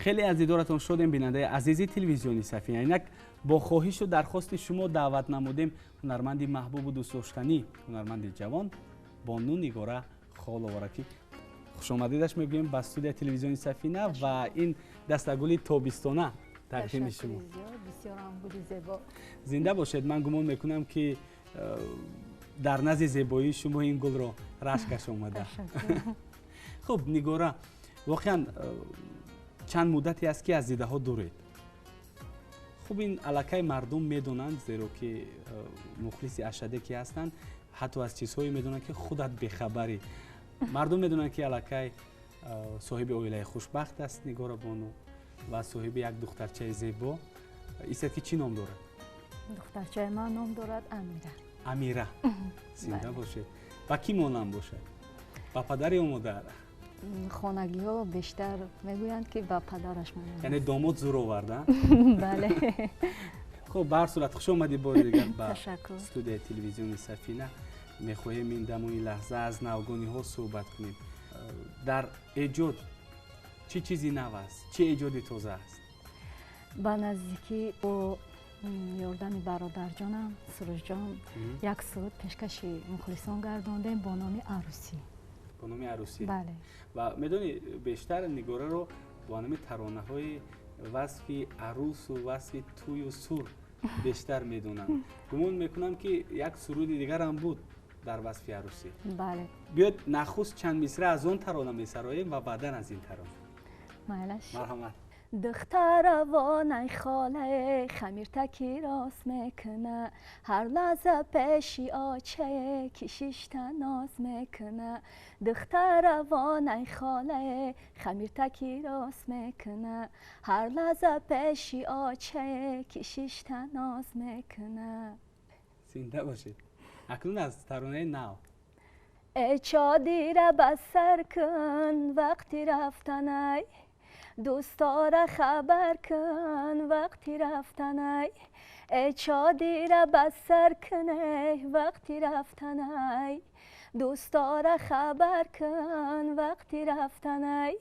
Хеле аз дидоратон шудем, бинандаи азизи телевизиони Сафина. Инак бо хоҳишу дархости шумо даъват намудем ҳунарманди маҳбубу дӯстдоштанӣ, ҳунарманди ҷавон бону Нигора Холовара, ки хушомадидаш мегӯем ба студияи телевизиони Сафина ва ин дастагули тобистона тақдими шумо. Зинда бошед. Ман гумон мекунам, ки дар назди зебоии шумо ин гулро рашкаш омада. Хуб, Нигора, воқеан чанд муддате аст, ки аз дидаҳо дуред. Хуб, ин аллакай мардум медонанд, зеро ки мухлиси ашаде ки ҳастанд, ҳатто аз чизҳое медонанд, ки худат бехабарӣ. Мардум медонанд, ки аллакай соҳиби оилаи хушбахт аст Нигора бону ва соҳиби як духтарчаи зебо истад, ки чӣ ном дорад? Духтарчаи ман ном дорад Амира. Амира, зинда бошед. Ба кӣ монанд бошад, ба падар ё модар? Хонагиҳо бештар мегӯянд, ки ба падараш монанд. Яъне домод зур оварда. Бале. Хуб, ба ҳар сурат, хуш омадӣ бори дигар ба студияи телевизиони Сафина. Мехоҳем ин даму ин лаҳза аз навгониҳо суҳбат кунем. Дар эҷод чӣ чизи нав аст, чӣ эҷоди тоза аст? Ба наздикӣ бо ёрдами бародарҷонам Сурӯжҷон як суруд пешкаши мухлисон гардондем бо номи «Арӯсӣ». Бо номи «Арӯсӣ». Бале. Ва медонӣ, бештар Нигораро бо номи таронаҳои васфи арӯсу васфи тӯю сур бештар медонанд. Гумон мекунам, ки як суруди дигарам буд дар васфи арӯсӣ. Бале. Биёд, нахуст чанд мисра аз он тарона месароем ва баъдан аз ин тарона. Майлаш. Марҳамат. Духтаравонай холае, хамиртаки рост мекуна, ҳар лаҳза пеши очае ки шишта ноз мекуна. Духтаравонай холае, хамиртаки рост мекуна, ҳар лаҳза пеши очае ки шишта ноз мекуна. Зинда бошед. Акнун аз таронаи нав. Э, чодира ба сар кун вақти рафтанай, дӯстора хабар кун вақти рафтанай. Э, чодира ба сар куне вақти рафтанай, дӯстора хабар кун вақти рафтанай.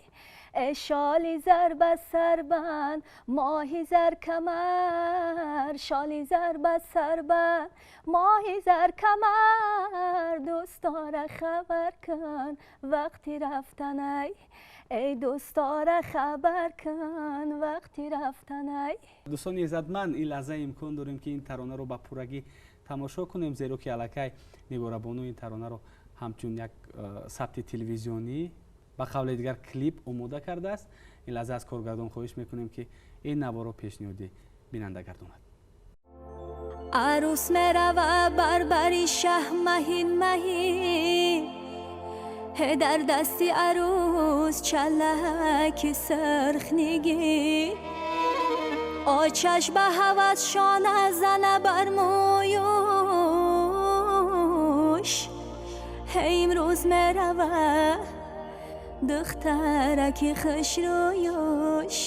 Э, шоли зар ба сар банд, моҳи зар камар, шоли зар ба сар банд, моҳи зар камар, дӯстора хабар кун вақти рафтанай. Эй, дӯстора хабар кун вақти рафтанай. Дӯстони иззатманд, ин лаҳза имкон дорем, ки ин таронаро ба пуррагӣ тамошо кунем, зеро ки аллакай Нигорабону ин таронаро ҳамчун як сабти телевизионӣ, ба қавли дигар клип омода кардааст. Ин лаҳза аз коргардон хоҳиш мекунем, ки ин наворо пешниҳоди бинанда гардонад. Арӯс мерава бар бари шаҳ маҳин маҳин, дар дасти арӯс чалаки сирх нигин. Очаш ба ҳавас шона зана бар мӯюш, имрӯз мерава духтараки хушрӯюш.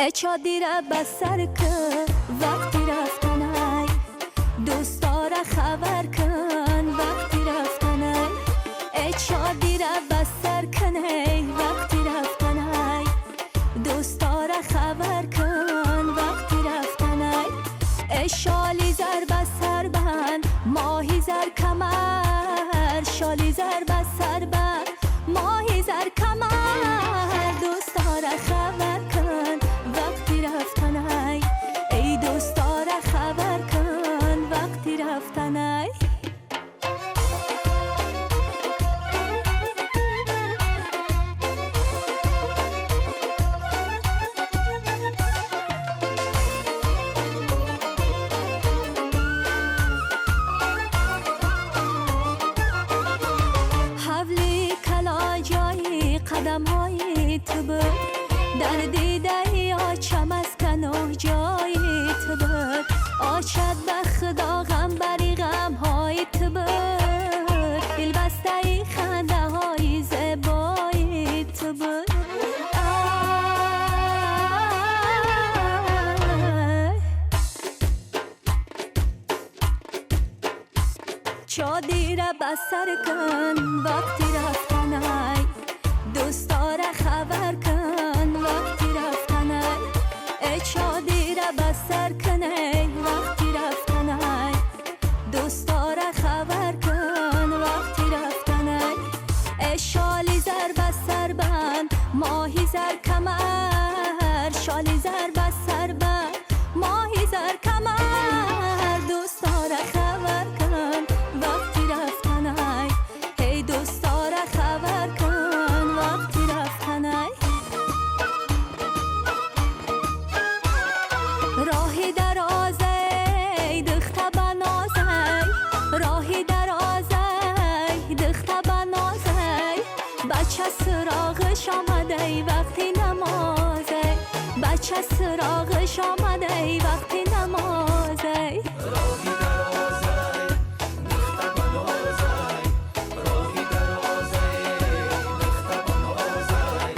Э, чодира ба сар кун вақти рафтанай, дӯстора хабар кун вақти рафтанай. Э, чодира ба сар куней вақти рафтанай, дӯстора хабар кун вақти рафтанай. Э, шоли зар ба сар банд, моҳи зар камар, шоли зар ба сар банд, моҳи зар камар, дӯстора хабар кун вақти рафтанай. Эй, дӯстора хабар кун вақти рафтанай. Ҳавли калон ҷои қадамҳои ту буд, дар дидаи очам аз каноҳ ҷои ту буд. Очат ба худо ғам бари ғамҳои ту буд, дилбастаи хандаҳои зебои ту буд. Ай! Чодира ба сар кун вақти рафтанай, дӯстора хабар кун вақти Моли зар ба сар ба моҳи зар камар. Дӯстора хабар кун вақти рафтанай, эй дӯстора хабар кун вақти рафтанай. Роҳи дарозай духта ба нозай, роҳи дарозай духта ба нозай. Бача суроғиш омадай вақти намозай, бача суроғиш омадай вақти намозай. Роҳи дарозай духта ба нозай, роҳи дарозай духта ба нозай.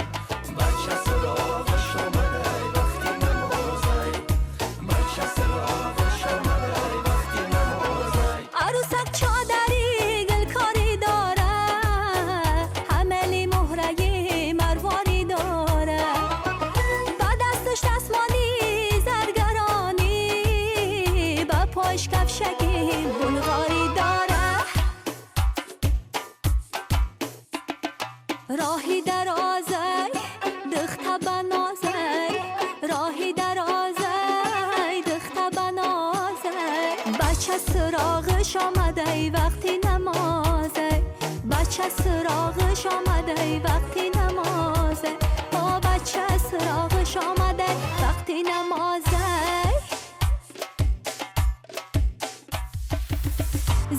Бача суроғиш омадай вақти намозай, бача суроғиш омадай вақти намозай. Арӯсак чодари гулкорӣ дора, ҳамали муҳраи марворӣ дора. Ба дасташ дастмоли заргаронӣ, ба пош кафшаки булғорӣ дора. Роҳи дарозай духта ба нозай, роҳи дарозай духта ба нозай. Бача суроғиш омадай вақти намозай, бача суроғиш омадай вақти намозай. О бача суроғиш омадай вақти намозай.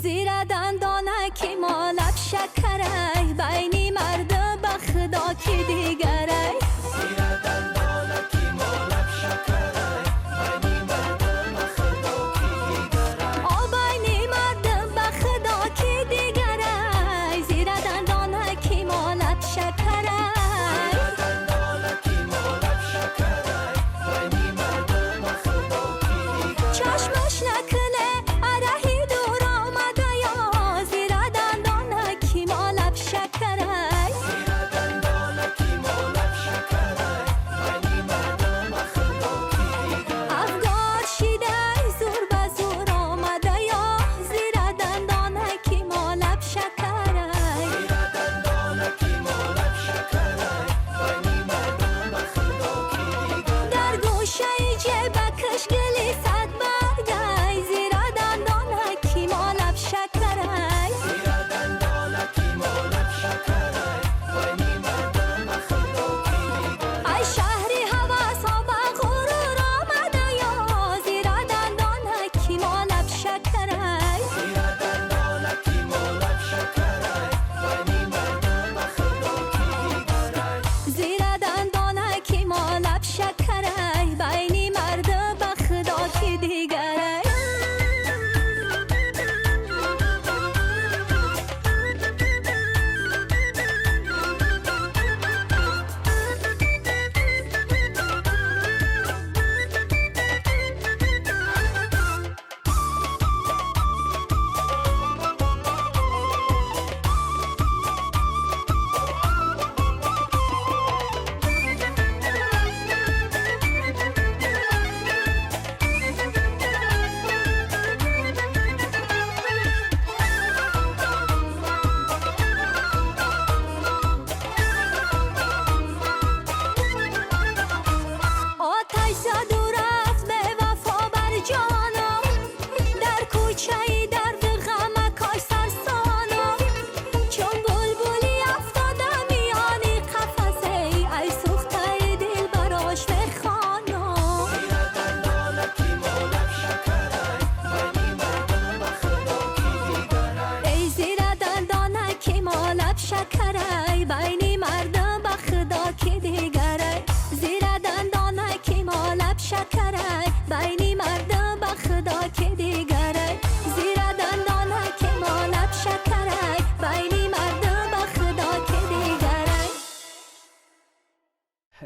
Зира дандонаки мо лаб шакарай, байни мардум ба худо ки дигарай. Зира дандонаки мо лаб шакарай, байни мардум ба худо ки дигарай. О байни мардум ба худо ки дигарай, зира дандонаки мо лаб шакарай. Зира дандонаки мо лаб шакарай, байни мардум ба худо ки дигарай. Чашмаш накуне араҳи дур омадая, зира дандонаки мо лаб шакарай. Зира дандонаки мо лаб шакарай, байни мардум ба худо ки дигарай. Афгор шидай зур ба зур омадая, зира дандонаки мо лаб шакарай. Зира дандонаки мо лаб шакарай, байни мардум ба худо ки дигарай. Дар гӯшаи ҷебакаш гули садбаргай, зира дандонаки мо лаб шакарай. Зира дандонаки мо лаб шакарай, байни мардум ба худо ки дигарай. Ай шаҳри ҳавасҳо ба ғурур омадая, зира дандонаки мо лаб шакарай. Зира дандонаки мо лаб шакарай, байни мардум ба худо ки дигарай. Зира дандонаки мо лаб шакарай, байни мардум ба худо ки дигарай. Оташ заду рафт бевафо бар ҷонам, дар кӯчаи дарду ғамакош сарсонам. Чун булбули афтода миёни қафасе, ай сӯхтаи дил барош мехонам. Зира дандонаки мо лаб шакарай, байни мардум ба худо ки дигарай. Эй зира дандонаки мо лаб шакарай, байни мардум ба худо ки дигарай. Зира дандонаки мо лаб шакарай, байни мардум ба худо ки дигарай. Зира дандонаки мо лаб шакарай, байни мардум ба худо ки дигарай.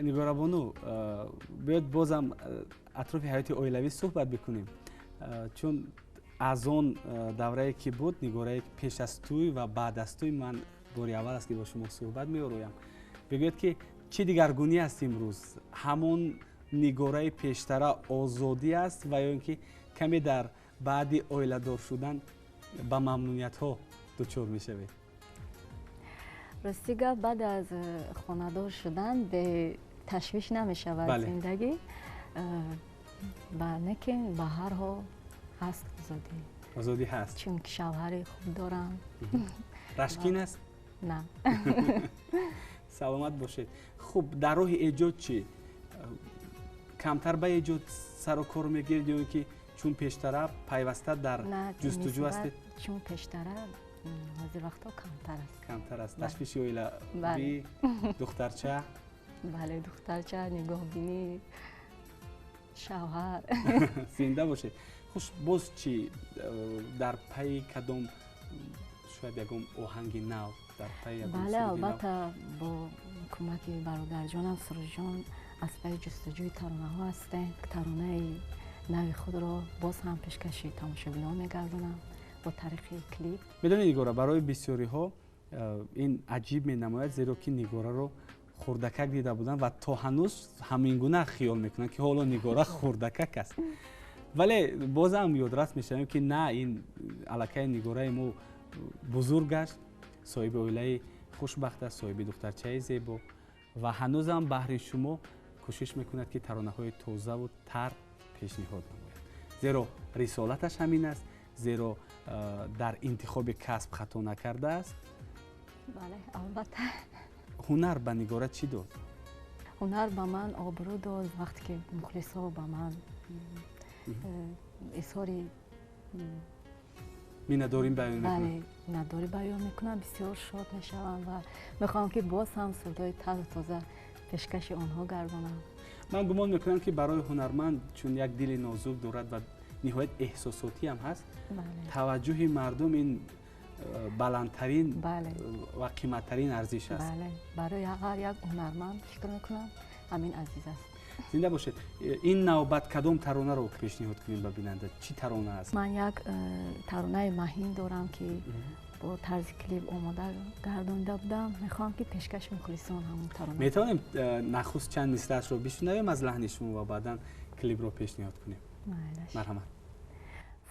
Нигорабону, биёед бозам атрофи ҳаёти оилавӣ суҳбат бикунем, чун аз он даврае ки буд, Нигорае пеш аз тӯй ва баъд аз тӯй, ман бори аввал аст ки бо шумо суҳбат меороям. Бигӯед ки чӣ дигаргунӣ аст имрӯз? Ҳамон Нигораи пештара озодӣ аст ва ё ин ки каме дар баъди оиладор шудан ба мамнуниятҳо дучор мешавед? Рости гап, баъд аз хонадор шудан бе ташвиш намешавад зиндагӣ. Лекин ба ҳар ҳол ҳаст озодӣ. Озодӣ ҳаст. Чунки шавҳари хуб дорам. Рашкин аст? На. Саломат бошед. Хуб, дар роҳи эҷод чӣ? Камтар ба эҷод сару кор мегиред ё ин ки чун пештара пайваста дар ҷустуҷӯ ҳастед? Чун пештара ҳозир вақтҳо камтар аст. Камтар аст. Ташвиши оилавӣ, духтарча? Бале, духтарча, нигоҳбинӣ, шавҳар. Зинда бошед. Хуш, боз чӣ дар пайи кадом шояд ягон оҳанги нав дар пайи ягон Бале, суруди нав? Албатта, бо кӯмаки бародарҷонам Суруҷон аз пайи ҷустуҷӯи таронаҳо ҳастем. Таронаи нави худро боз ҳам пешкаши тамошобинон мегардонам бо тариқи клип. Медонед, Нигора, барои бисёриҳо ин аҷиб менамояд, зеро ки Нигораро хурдакак дида буданд ва то ҳанӯз ҳамин гуна хиёл мекунанд, ки ҳоло Нигора хурдакак аст. Вале бозам ёдрас мешавем, ки на, ин аллакай Нигораи мо бузург аст, соҳиби оилаи хушбахт аст, соҳиби духтарчаи зебо ва ҳанӯзам баҳри шумо кӯшиш мекунад, ки таронаҳои тозаву тар пешниҳод намояд. Зеро рисолаташ ҳамин аст, зеро дар интихоби касб хато накардааст. Бале, албатта. Ҳунар ба Нигора чӣ дод? Ҳунар ба ман обрӯ дод. Вақте ки мухлисҳо ба ман изҳори миннатдорӣ баён мекунанд. Бале, миннатдорӣ баён мекунам, бисёр шод мешавам ва мехоҳам, ки боз ҳам сурудҳои тару тоза пешкаши онҳо гардонам. Ман гумон мекунам, ки барои ҳунарманд, чун як дили нозук дорад ва ниҳоят эҳсосотиам ҳаст, таваҷҷӯҳи мардум ин баландтарин ва қиматтарин арзиш аст. Бале, барои ҳар як ҳунарманд фикр мекунам ҳамин азиз аст. Зинда бошед. Ин навбат кадом таронаро пешниҳод кунем ба бинанда? Чӣ тарона аст? Ман як таронаи маҳин дорам, ки бо тарзи клип омода гардонида будам. Мехоҳам, ки пешкаши мухлисон ҳамон тарона. Метавонем нахуст чанд мисраашро бишунавем аз лаҳни шумо ва баъдан клипро пешниҳод кунем? Марҳамат.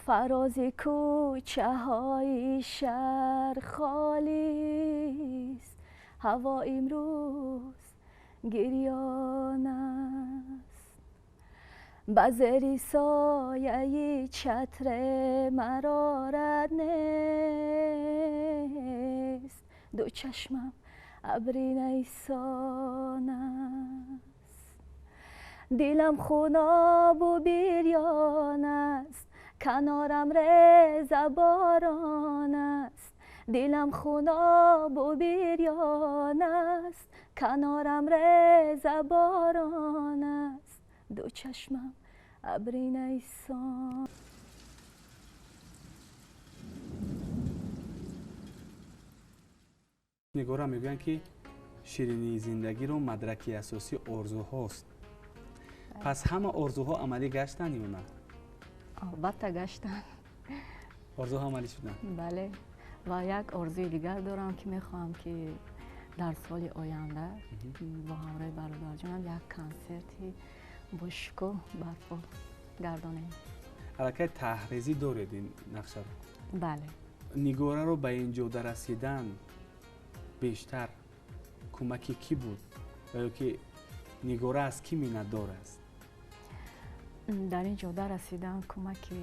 Фарози кӯчаҳои шаҳр холист, ҳаво имрӯз гирён аст. Ба зери сояи чатре марорат нест, ду чашмам абри найсон аст. Дилам хунобу бирён аст, канорам реза борон аст. Дилам хунобу бирён аст, канорам реза борон аст. Ду чашмам абри найсон. Нигора, мегӯянд, ки ширинии зиндагиро мадраки асосӣ орзуҳост. Пас ҳама орзуҳо амалӣ гаштанд ё на? Албатта, гаштанд. Орзуҳо амалӣ шуданд? Бале, ва як орзуи дигар дорам, ки мехоҳам, ки дар соли оянда бо ҳамроҳи бародарҷонам як консерти бошукӯҳ барпо гардонем. Аллакай таҳрезӣ доред ин нақшаро? Бале. Нигораро ба ин ҷода расидан бештар кӯмаки кӣ буд ва ё ки Нигора аз кӣ миннатдор аст? Дар ин ҷода расидан кӯмаки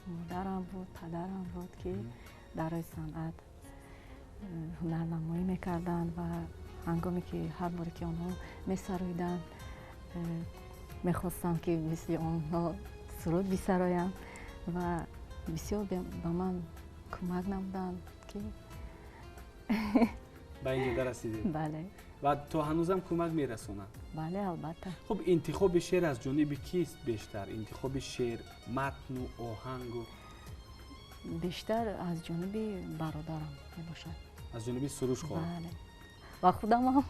модарам буд, падарам буд, ки дар роҳи санъат ҳунарнамоӣ мекарданд ва ҳангоме ки ҳар боре ки онҳо месароиданд, мехостам, ки мисли онҳо суруд бисароям ва бисёр ба ман кӯмак намуданд, ки ба ин ҷода расидед. Бале. Ва то ҳанӯзам кӯмак мерасонанд? Бале, албатта. Хуб, интихоби шеър аз ҷониби кист бештар? Интихоби шеър, матну оҳангу? Бештар аз ҷониби бародарам мебошад. Аз ҷониби Суруш хоҳад? Бале, ва худамам.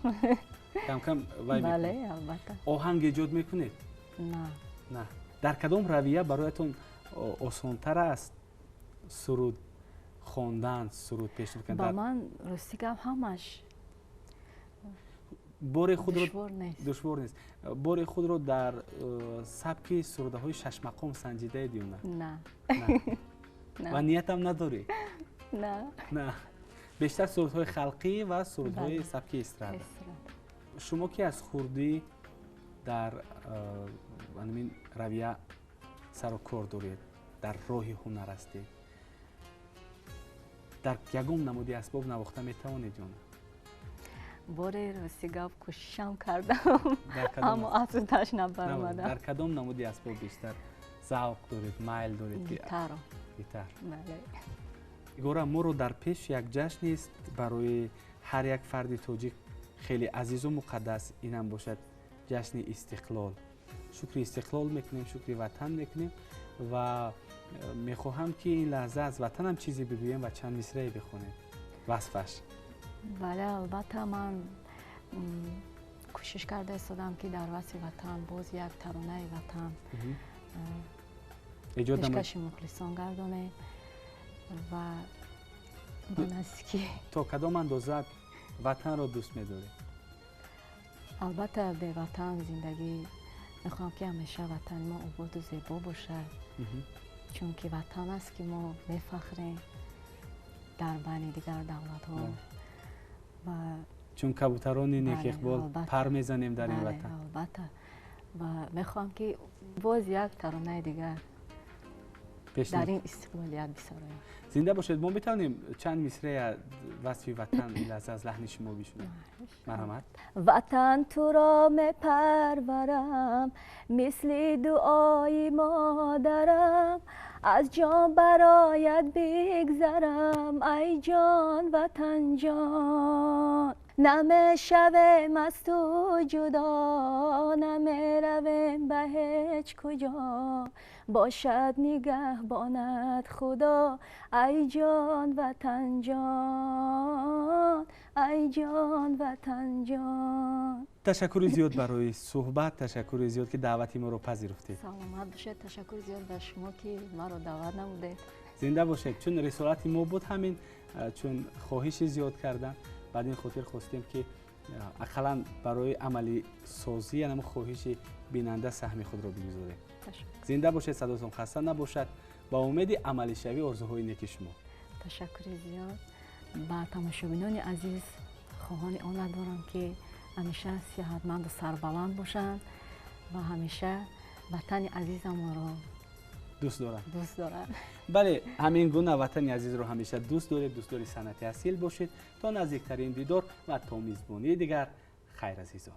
Камкам вай. Бале, албатта. Оҳанг эҷод мекунед? На. На. Дар кадом равия бароятон осонтар аст суруд хондан, суруд пешниҳод кардан? Ба ман, рости гап, ҳамаш боре худро душвор нест. Душвор нест. Боре худро дар сабки сурудаҳои шашмақом санҷидаед ё на? На. Ва ниятам надорӣ? На. На. Бештар сурудҳои халқӣ ва сурудҳои сабки эстрада. Шумо ки аз хурдӣ дар ҳамин равия сару кор доред, дар роҳи ҳунар ҳастед, дар ягон намуди асбоб навохта метавонед ё на? Боре, рости гап, кӯшишам кардам, аммо аз уҳдаш набаромадам. Дар кадом намуди асбоб бештар завқ доред, майл доред? Гитаро. Гитар. Бале. Нигора, моро дар пеш як ҷашнест, барои ҳар як фарди тоҷик хеле азизу муқаддас, инам бошад ҷашни Истиқлол. Шукри истиқлол мекунем, шукри ватан мекунем ва мехоҳам, ки ин лаҳза аз ватанам чизе бигӯем ва чанд мисрае бихонем васфаш. Бале, албатта, ман кӯшиш карда истодам, ки дар васфи ватан боз як таронаи ватан пешкаши мухлисон гардонем ва ба наздикӣ. То кадом андоза ватанро дӯст медоред? Албатта, беватан зиндагӣ. Мехоҳам, ки ҳамеша ватани мо ободу зебо бошад, чунки ватан аст, ки мо мефахрем дар байни дигар давлатҳо ва чун кабутарони некиқбол пар мезанем дар ин ватан. Албатта, ва мехоҳам, ки боз як таронаи дигар дар ин истиқлолият бисароям. Зинда бошед. Мо метавонем чанд мисраи васфи ватан ин лаҳза аз лаҳни шумо бишунавем? Марҳамат. Ватан, туро мепарварам, мисли дуои модарам, аз ҷон бароят бигзарам, ай ҷон, ватанҷон. Намешавем аз ту ҷудо, намеравем ба ҳеҷ куҷо, бошад нигаҳбонат Худо, ай ҷон, ватанҷон, ай ҷон, ватанҷон. Ташаккури зиёд барои суҳбат, ташаккури зиёд, ки даъвати моро пазируфтед. Саломат бошед. Ташаккури зиёд ба шумо, ки маро даъват намудед. Зинда бошед. Чун рисолати мо буд ҳамин, чун хоҳиши зиёд кардан, бад ин хотир хостем, ки ақаллан барои амалисозӣ анамо хоҳиши бинанда саҳми худро бигузорем. Зинда бошед, садотон хаста набошад. Ба умеди амалишавии орзуҳои неки шумо. Ташаккури зиёд. Ба тамошобинони азиз хоҳони он дорам, ки ҳамеша сиҳатманду сарбаланд бошанд ва ҳамеша ватани азизамонро дӯст доранд. Дӯст доранд. Бале, ҳамин гуна ватани азизро ҳамеша дӯст доред, дӯстдори санъати асил бошед. То наздиктарин дидор ва то мизбонии дигар, хайр, азизон.